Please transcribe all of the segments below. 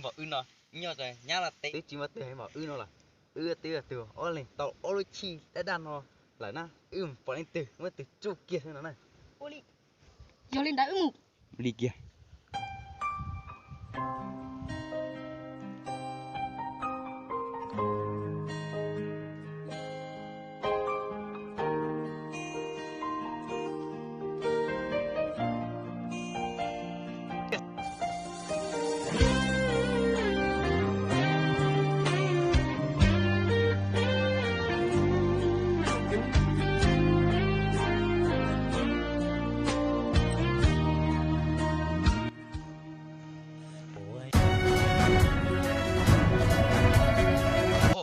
Npaum wb no, nyob nyab laj teb twb tsis muaj twg hais npaum wb no lawm. Wb twb yog tus ob leeg tau ob lub chij dab dab no lawm na, wb pom leej twg muab tus tsuj kiag xwb no na. Yog li ntawd wb mus li kiag.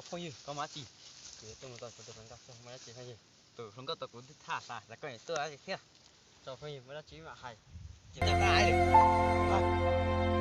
Phooj ywg, koj muaj dab tsi? Kuv yuav tuaj mus tau kuv tus hluas nkauj, muaj dab tsi phooj ywg? Tus hluas nkauj tau kuv twb tham tas, koj yuav tuaj dab tsi thiab? Tso phooj ywg, muaj dab tsi mam hais. Tsis tau qab hais li.